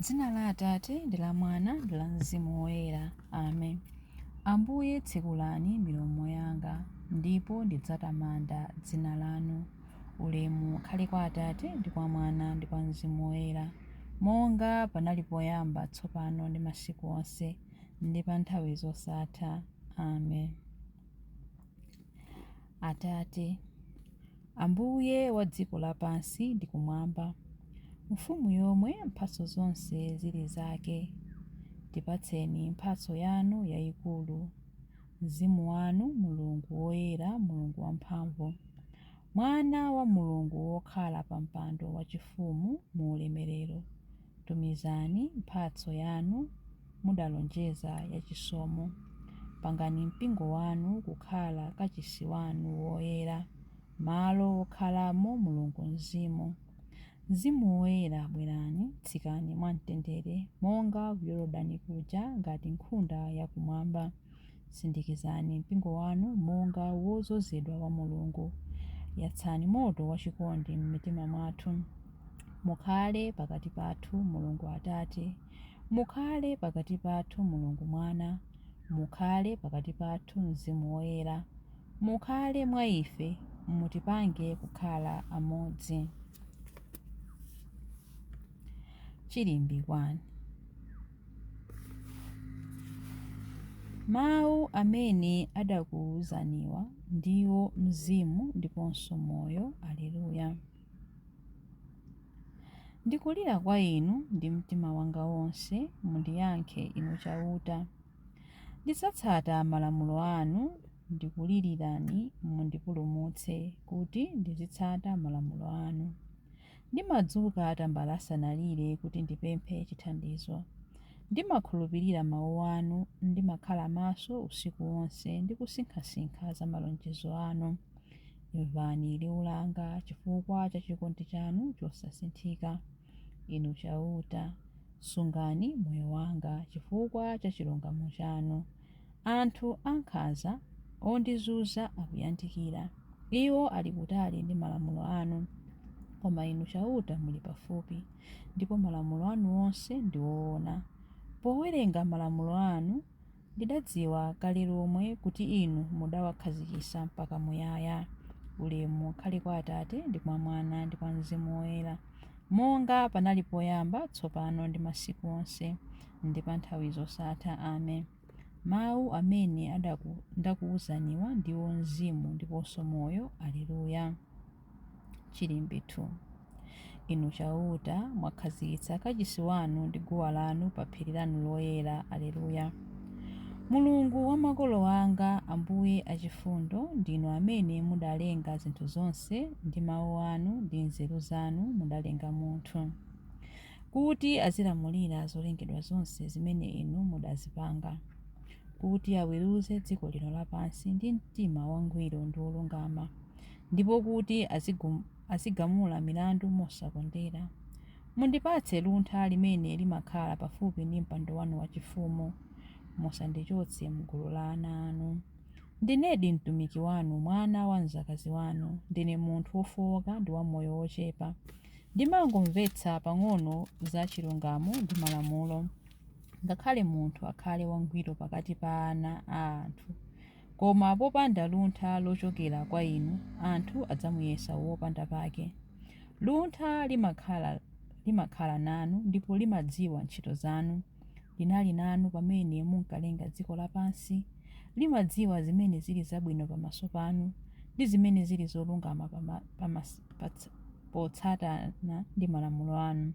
Dzina la Atate ndi la Mwana ndi la Mzimu Woyera. Amen. Ambuye tsekulani milomo yanga, ndipo ndidzatamanda dzina lanu. Ulemu ukhale kwa Atate ndi kwa Mwana ndi kwa Mzimu Woyera, monga panali poyamba, tsopano ndi masiku onse, ndi pa nthawi zosatha. Amen. Atate, Ambuye wa dziko lapansi ndi kumwamba, Mfumu yomwe mphatso zonse zili zake, tipatseni mphatso yanu yayikulu, Mzimu wanu, Mulungu woyera, Mulungu wamphamvu, Mwana wa Mulungu wokhala pa mpando wachifumu mu ulemerero, tumizani mphatso yanu mudalonjeza ya chisomo. Pangani mpingo wanu kukhala kachisi wanu woyera, malo wokhalamo Mulungu Mzimu. Mzimu Woyera bwerani, tsikani mwamtendere, monga ku Yorodani kuja ngati nkhunda ya kumwamba. Sindikizani mpingo wanu monga wodzozedwa wa Mulungu. Yatsani moto wachikondi m'mitima mwathu. Mukhale pakati pathu Mulungu Atate. Mukhale pakati pathu Mulungu Mwana. Mukhale pakati pathu Mzimu Woyera. Mukhale mwa ife, mutipange kukhala amodzi. Chilimbi 1. Mawu amene adakuwuzaniwa ndiwo mzimu ndiponso moyo. Alleluya. Ndikulira kwa Inu ndi mtima wanga wonse, mundiyankhe Inu Chauta. Ndidzatsata malamulo anu, ndikulilirani mundipulumutse, kuti ndizitsata malamulo anu. Ndimadzuka tambala asanalire kuti ndipemphe chithandizo. Ndimakhulupirira mau anu, ndimakhala maso usiku wonse ndi kusinkhasinkha za malonjezo anu. Imvani liwu langa chifukwa cha chikondi chanu chosasinthika. Inu Chauta, sungani moyo wanga chifukwa cha chilungamo chanu. Anthu ankhanza ondizunza akuyandikira, iwo ali kutali ndi malamulo anu. Koma Inu Chauta muli pafupi, ndipo malamulo anu onse ndi oona. Powerenga malamulo anu, ndidadziwa kale lomwe kuti Inu mudawakhazikitsa mpaka muyaya. Ulemu ukhale kwa Atate ndi kwa Mwana ndi kwa Mzimu Woyera, monga panali poyamba, tsopano ndi masiku onse, ndi pa nthawi zosatha. Amen. Mawu amene ndakuwuzaniwa ndiwo mzimu ndiponso moyo. Alleluya. Chilimbi 2. Inu Chauta, mwakhazikitsa kachisi wanu ndi guwa lanu pa phiri lanu loyera. Alleluya. Mulungu wa makolo anga, Ambuye achifundo, ndinu amene mudalenga zinthu zonse, ndi mawu anu ndi nzeru zanu mudalenga munthu, kuti azilamulira zolengedwa zonse zimene Inu mudazipanga, kuti aweruze dziko lino lapansi ndi mtima wangwiro ndi wolungama, ndipo kuti azigamula milandu mosakondera. Mundipatse luntha limene limakhala pafupi ndi mpando wanu wachifumu, musandichotse m'gulu la ana anu. Ndinedi mtumiki wanu, mwana wa mdzakazi wanu. Ndine munthu wofowoka ndi wa moyo wochepa. Ndimangomvetsa pang'ono za chilungamo ndi malamulo. Ngakhale munthu akhale wangwiro pakati pa ana a anthu, koma popanda luntha lochokera kwa inu, anthu adzamuyesa wopanda pake. Luntha limakhala nanu ndipo limadziwa ntchito zanu. Linali nanu pamene munkalenga dziko lapansi. Limadziwa zimene zili zabwino pamaso panu ndi zimene zili zolungama potsatana ndi malamulo anu.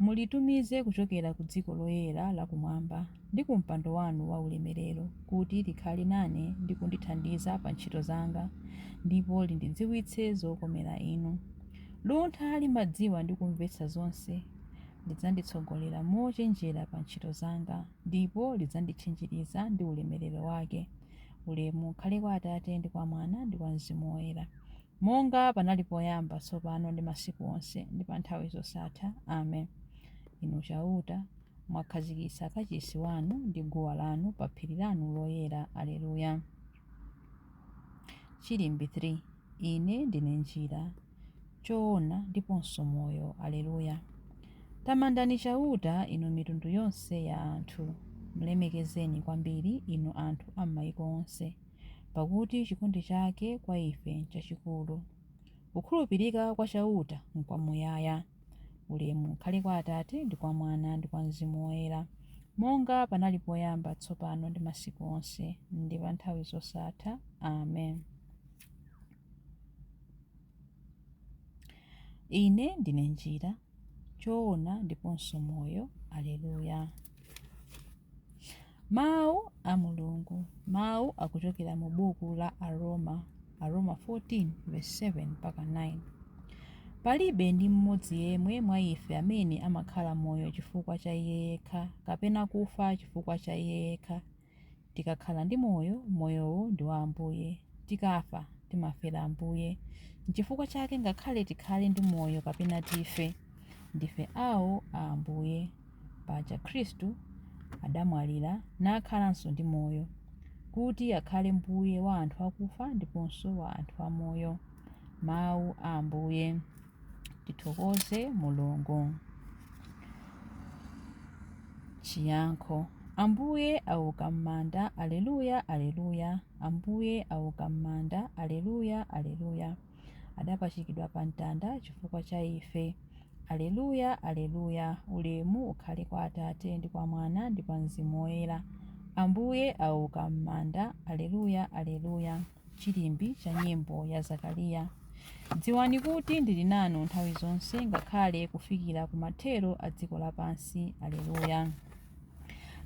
Mulitumize kuchokera ku dziko loyera la kumwamba ndi ku mpando wanu waulemerero, kuti likhale nane ndi kundithandiza pa ntchito zanga, ndipo lindidziwitse zokomera inu. Luntha limadziwa ndi kumvetsa zonse. Lidzanditsogolera mochenjera pa ntchito zanga, ndipo lidzanditchinjiriza ndi ulemerero wake. Ulemu ukhale kwa Atate ndi kwa Mwana ndi kwa Mzimu Woyera, monga panali poyamba, tsopano ndi masiku onse, ndi pa nthawi zosatha. Amen. Inu Chauta, mwakhazikitsa kachisi wanu ndi guwa lanu pa phiri lanu loyera. Alleluya. Chilimbi 3. Ine ndine njira, Choona ndiponso moyo. Aleluya. Tamandani Chauta, inu mitundu yonse ya anthu. Mlemekezeni kwambiri, inu anthu a m'maiko onse. Pakuti chikondi chake kwa ife nchachikulu. Kukhulupirika kwa Chauta nkwamuyaya. Ulemu ukhale kwa Atate, ndi kwa Mwana, ndi kwa Mzimu Woyera, monga panali poyamba, tsopano ndi masiku onse, ndi pa nthawi zosatha. Amen. Ine ndine njira, choona ndiponso moyo. Aleluya. Mawu a Mulungu. Mawu akuchokera mu buku la Aroma, Aroma 14 verse 7 mpaka 9. Palibe ndi mmodzi yemwe mwa ife amene amakhala moyo chifukwa cha iye yekha, kapena kufa chifukwa cha iye yekha. Tikakhala ndi moyo, moyowo ndi wa Ambuye. Tikafa, timafera Ambuye. Nchifukwa chake ngakhale tikhale ndi moyo kapena tife, ndife awo a Ambuye. Paja Khristu adamwalira nakhalanso ndi moyo, kuti akhale Mbuye wa anthu akufa ndiponso wa anthu amoyo. Mawu a Ambuye. Tithokoze Mulungu. Chiyankho. Ambuye auka m'manda, Aleluya, Aleluya. Ambuye auka m'manda, Aleluya, Aleluya. Adapachikidwa pa mtanda chifukwa cha ife. Aleluya, Aleluya. Ulemu ukhale kwa Atate ndi kwa Mwana ndi kwa Mzimu Woyera. Ambuye auka m'manda, Aleluya, Aleluya. Chilimbi cha nyimbo ya Zakariya. Dziwani kuti ndili nanu nthawi zonse, ngakhale kufikira kumathero a dziko lapansi. Aleluya.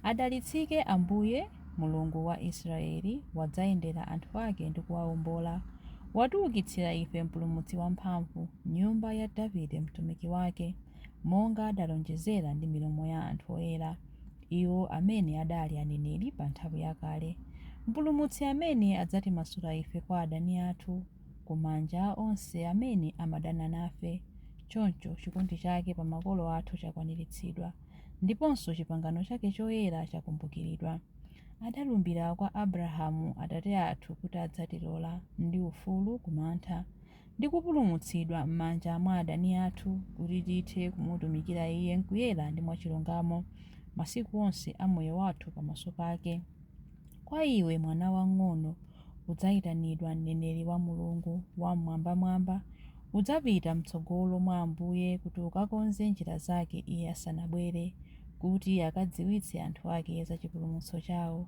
Adalitsike Ambuye, Mulungu wa Israeli, wadzayendera anthu ake ndi kuwawombola. Watiukitsira ife Mpulumutsi wamphamvu, nyumba ya Davide mtumiki wake, monga adalonjezera ndi milomo ya anthu oyera, iwo amene adali aneneri pa nthawi yakale. Mpulumutsi amene adzatimasula ife kwa adani athu, ku manja a onse amene amadana nafe. Choncho chikondi chake pa makolo athu chakwaniritsidwa, ndiponso chipangano chake choyera chakumbukiridwa. Adalumbira kwa Abrahamu atate athu kuti adzatilola ndi ufulu ku mantha, ndi kupulumutsidwa m'manja mwa adani athu, kuti tithe kumutumikira Iye m'kuyera ndi mwachilungamo masiku onse a moyo wathu pamaso pake. Kwa iwe, mwana wamng'ono, udzayitanidwa mneneri wa Mulungu Wam'mwambamwamba. Udzapita m'tsogolo mwa Ambuye kuti ukakonze njira zake Iye asanabwere, kuti akadziwitse anthu ake za chipulumutso chawo,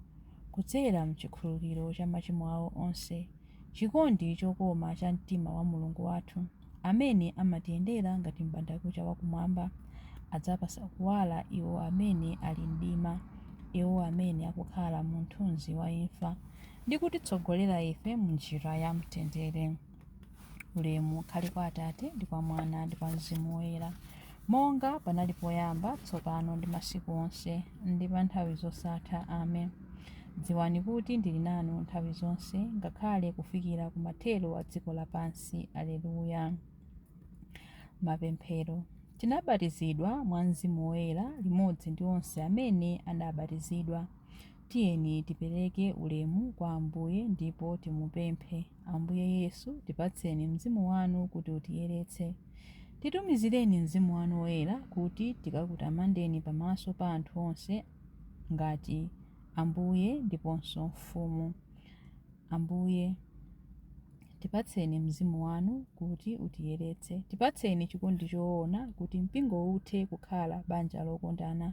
kudzera m'chikhululukiro cha machimo awo onse, chikondi chokoma cha mtima wa Mulungu wathu, amene amatiyendera ngati m'bandakucha wakumwamba, adzapatsa kuwala iwo amene ali mdima, iwo amene akukhala mu mthunzi wa imfa, ndi kutitsogolera ife m'njira ya mtendere. Ulemu ukhale kwa Atate, ndi kwa Mwana, ndi kwa Mzimu Woyera, monga panali poyamba, tsopano ndi masiku onse, ndi pa nthawi zosatha. Amen. Dziwani kuti ndili nanu nthawi zonse, ngakhale kufikira kumathero a dziko lapansi. Aleluya. Mapemphero. Tinabatizidwa mwa Mzimu Woyera limodzi ndi onse amene anabatizidwa. Tiyeni tipereke ulemu kwa Ambuye ndipo timupemphe. Ambuye Yesu, tipatseni Mzimu wanu kuti utiyeretse. Titumizireni Mzimu wanu Woyera kuti tikakutamandeni pamaso pa anthu onse ngati Ambuye ndiponso Mfumu. Ambuye, tipatseni Mzimu wanu kuti utiyeretse. Tipatseni chikondi choona kuti mpingo uthe kukhala banja lokondana.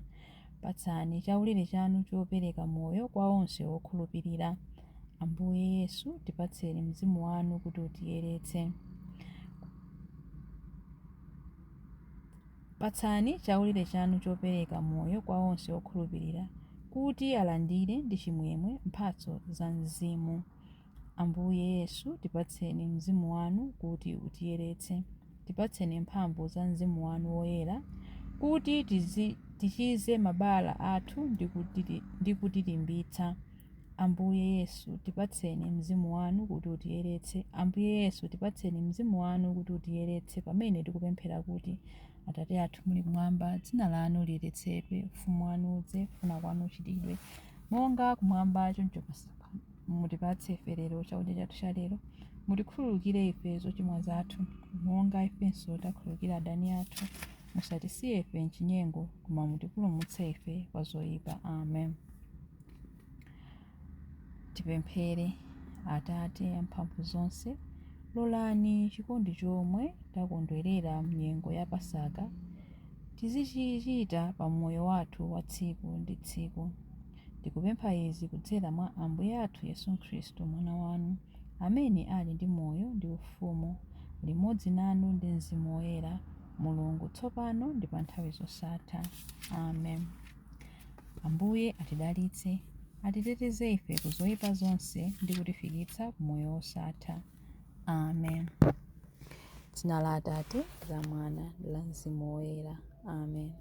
Patsani chaulere chanu chopereka moyo kwa onse okhulupirira. Ambuye Yesu, tipatseni Mzimu wanu kuti utiyeretse. Patsani chaulere chanu chopereka moyo kwa onse okhulupirira, kuti alandire ndi chimwemwe mphatso za Mzimu. Ambuye Yesu, tipatseni Mzimu wanu kuti utiyeretse. Tipatseni mphamvu za Mzimu wanu Woyera kuti tichize mabala athu ndi kutilimbitsa. Ambuye Yesu, tipatseni Mzimu wanu kuti utiyeretse. Ambuye Yesu, tipatseni Mzimu wanu kuti utiyeretse pamene tikupemphera kuti, Atate athu muli kumwamba, dzina lanu liyeretsedwe, ufumu wanu udze, kufuna kwanu kuchitidwe, monga kumwamba choncho pansi pano. Mutipatse ife lero chakudya chathu cha lero. Mutikhululukire ife zochimwa zathu, monga ifenso takhululukira adani athu. Musatisiye ife m'chinyengo, koma mutipulumutse ife kwa zoyipa. Amen. Tipemphere. Atate amphamvu zonse, lolani chikondi chomwe takondwerera m'nyengo ya Pasaka tizichichita pa moyo wathu wa tsiku ndi tsiku. Tikupempha izi kudzera mwa Ambuye athu Yesu Khristu, Mwana wanu, amene ali ndi moyo ndi ufumu, limodzi nanu ndi Mzimu Woyera, Mulungu, tsopano ndi pa nthawi zosatha. Amen. Ambuye atidalitse, atiteteze ife ku zoyipa zonse ndi kutifikitsa ku moyo wosatha. Amen. Dzina la Atate, la Mwana ndi la Mzimu Woyera. Amen.